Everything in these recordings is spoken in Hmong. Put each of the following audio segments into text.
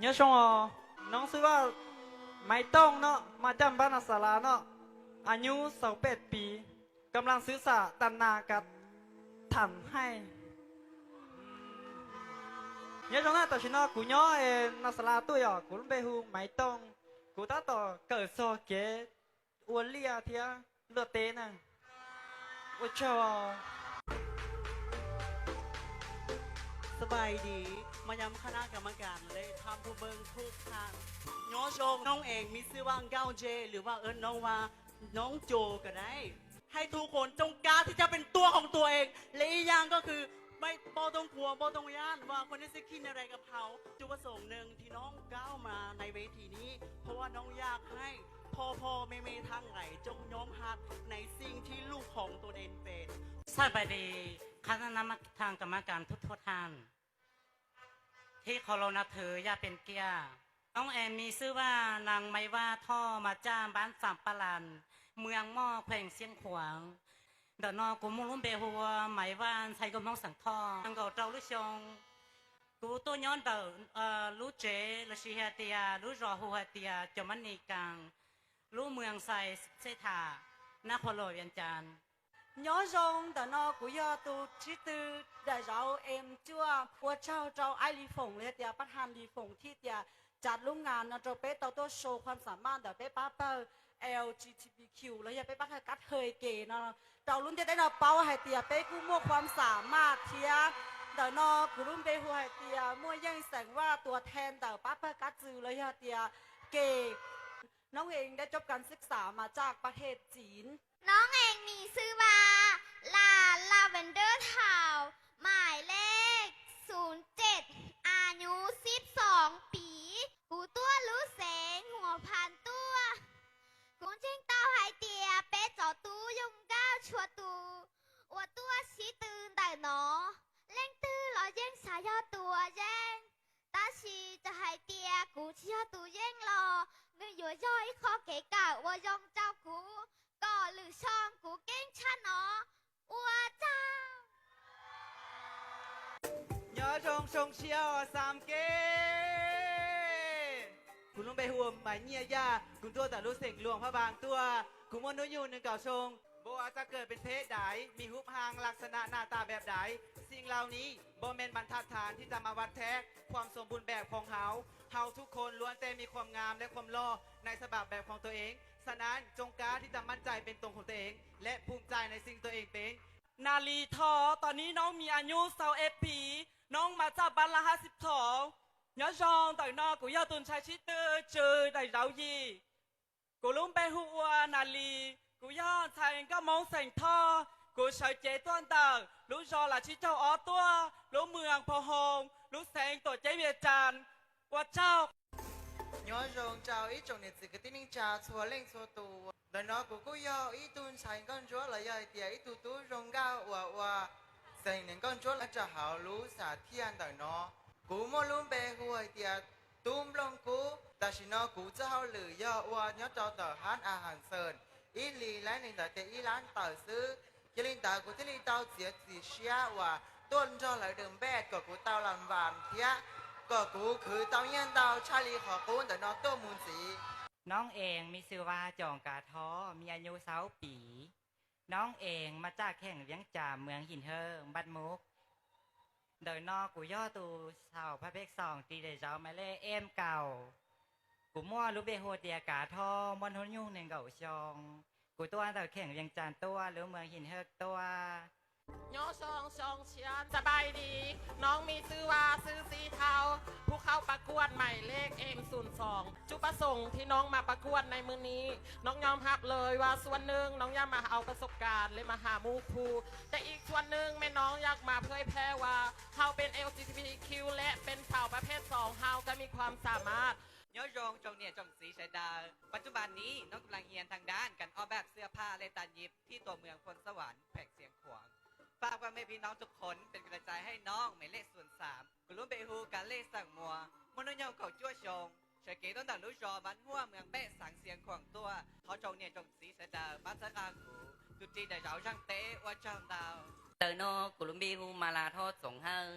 Nyob zoo os, noob xwb Vaj Maiv Tooj no, mas caj npab Nas Xas Las no, a nyub xaus peb piv, kam las xwv xam tas nas kav tham haij. Nyob zoo na, tam sim no kuv nyob Nas Xas Las tuaj yom, kuv lub npe hu Maiv Tooj, kuv tab tom kawm txog kev ua liaj thiab luaj teb na. Ua tsaug.สบายดี มายังคณะกรรมการ และท่านผู้เบิ่งทุกท่าน Nyob zoo, น้องเองมีชื่อว่า Nkauj Ntse หรือว่าเอิ้นน้องว่า น้องโจก็ได้ ให้ทุกคนจงกล้าที่จะเป็นตัวของตัวเอง และอีกอย่างก็คือ ไม่ บ่ต้องกลัว บ่ต้องย้าน ว่าคนที่จะคิดอะไรกับเขา จุดประสงค์หนึ่งที่น้องก้าวมาในเวทีนี้ เพราะว่าน้องอยากให้พ่อๆ แม่ๆ ทั้งหลายจงยอมรับในสิ่งที่ลูกของตนเองเป็น สบายดี คณะกรรมการทุกๆท่าน ที่เคารพนับถืออย่างเป็นเกียรติ น้องเองมีชื่อว่านางไม้ว่าท่อ มาจากบ้านสามปะหลัน เมืองหม้อ แขวงเชียงขวาง Ntawm no kuv muaj lub npe hu ua Maiv Vaj, ntxhais nkauj Hmoob xeem Thoj, nees nkaum rau lub xyoo. Kuv tuaj nyob ntawm lub tsev lossis hais tias lub zos hu hais tias Cov Mab Nis Kas, lub moos Xais Xej Tham, nab qhuas Luam Vias Cas. Nyob zoo, ntawm no kuv yog tus sib tw daim zauv em cuaj. Ua tsaug rau Aib Lis Foom los yog tias Pab Thas Lis Foom thiaj tias tsa lub nas no rau peb tau tuaj show ความสามารถ ntawm peb pab pawg L G B T Q los yog peb pab pawg kab thawj ke no rau lub ntiaj teb no paub hais tias peb kuj muaj ความสามารถ thiab. Ntawm no kuv lub npe hu hais tias Muaj Yeej xeem Vaj, tua then ntawm pab pawg kab txwm los yog tias ke. Noob ees dab coob kas xib xam mas tsa pa the txiv. น้องเองมีชื่อว่า ลา ลาเวนเดอร์ เทา หมายเลข ศูนย์เจ็ด อายุ สิบสอง ปี Kuv tuaj lub xeev Huas Phas tuaj. Kuv ntseeg tau hais tias peb cov tub zoo nkauj txhua tus uas tuaj sib tw ntawm no, leej twg los yeej xav yog tus uas yeej. Tab sis txawm hais tias kuv tsis yog tus yeej los nws yuav yog ib qho kev kawm uas zoo rau kuv kom lwm xyoo kuv keej tshaj no. Ua tsaug. Nyob zoo, zoo siab uas xam ke. Kuv lub npe hu ua Maiv Nyiaj Yaj, kuv tuaj ntawm lub xeem Luam Phaj Npaas tuaj. Kuv muaj hnub nyoog nees nkaum xyoo. บทว่าจะเกิดเป็นเพศใดมีรูปร่างลักษณะหน้าตาแบบใด สิ่งเหล่านี้บ่แม่นบรรทัดฐานที่จะมาวัดแทกความสมบูรณ์แบบของเฮา เฮาทุกคนล้วนแต่มีความงามและความหล่อในฉบับแบบของตัวเอง ฉะนั้นจงกล้าที่จะมั่นใจเป็นตัวของตัวเอง และภูมิใจในสิ่งตัวเองเป็น Nas Lis Thoj, ตอนนี้น้องมีอายุ ยี่สิบเอ็ด ปี น้องมาจากบ้านละ ห้าสิบสอง Nyob zoo, ntawm no kuv yog tus ntxhais sib tw tswv daim zauv yim. Kuv lub npe hu ua Nas Lis, kuv yog ntxhais nkauj Hmoob xeem Thoj, kuv sawv cev tuaj ntawm lub zos Lav Tsib Caug Ob tuaj, lub moos Phoo Hoo, lub xeev Tuam Ceeb Vias Cas. Ua tsaug. Nyob zoo rau ib tsoom niam txiv kwv tij neej tsa txhua leej txhua tus. Ntawm no kuv kuj yog ib tug ntxhais nkauj ntsuab los yog hais tias ib tug tub zoo nkauj uas ua xeem niam nkauj ntsuab los rau hauv lub xam thiaj ntawm no. Kuv muaj lub npe hu hais tias Tub Nplooj Kub. Tam sim no kuv txoj hauj lwm yog ua nyob rau ntawm hab a has xees ib hlis laib li ntawd tias ib lab tawm xwb. Yog li ntawd kuv thiaj li tau txiav txim siab uas tuaj nrog lawv dawm npej kom kuv tau las vas thiab kom kuv khwv tau nyiaj ntau tshaj li qhov qub ntawm no tuaj mus ntxiv. Noob ees me xwm vas Coom Kav Thov, me a nyuj xaub piv. Noob ees mas tsaj kheem Viab Cas, mws Him Hawj, npaj Mub. Ntawm no kuv yog tus xaum phaj phej xoom ris daim zauv mais lej em kaum. Kuv muaj lub npe hu tias Kav Thoj, muaj hnub nyoog nees nkaum xyoo. Kuv tuaj ntawm kheem Vias Cas tuaj, lub mws Him Hawj tuaj. Nyob zoo, zoo siab. สบายดี น้องมีชื่อว่า ซื่อซีเทา ผู้เข้าประกวดหมายเลข เอ็มศูนย์สอง จุดประสงค์ที่น้องมาประกวดในมื้อนี้ น้องยอมรับเลยว่าส่วนหนึ่งน้องอยากมาเอาประสบการณ์และมาหาหมู่คู่ แต่อีกส่วนหนึ่งแม่น้องอยากมาเผยแพร่ว่าเฮาเป็น แอล จี บี ที คิว และเป็นสาวประเภทสอง เฮาก็มีความสามารถ Nyob zoo tsoom niam tsoom txiv sawv daws, ปัจจุบันนี้น้องกำลังเรียนทางด้านการออกแบบเสื้อผ้าและตัดเย็บที่ตัวเมืองพลสวรรค์ แขวงเชียงขวาง ฝากพ่อแม่พี่น้องทุกคนเป็นกำลังใจให้น้องหมายเลข ศูนย์สาม kuv lub npe hu Kav Lej xeem Muas, muaj hnub nyoog kaum cuaj xyoo, sawv kev tuaj ntawm lub zos Npaj Huaj, mws Npej, xeev Xiav Khuam tuaj. Thov tsoom niam tsoom txiv sawv daws pab txhawb nqa kuv tus ris daim zauv zaj teb. Ua tsaug ntau. Ntawm no kuv lub npe hu Mas Las Thoj Txoov Hawj,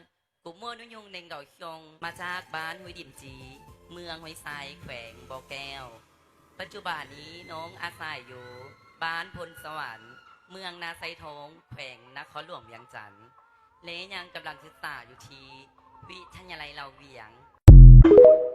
Kuv muaj hnub nyoog nees nkaum xyoo, mas txag pab Huib Dim Tsiv, mwm Huib Xais, khueev Npos Kaus. Pab tsuj pam niv noob a xais yuv, pab Phoo Xa Vam, mwm Nas Xais Thoob, khueev Nas Khov Luam, Viav Tsav. Lej nyam kam lam xwb xam yuv thiv Vij Thaj Nyas Lais Laus Viav.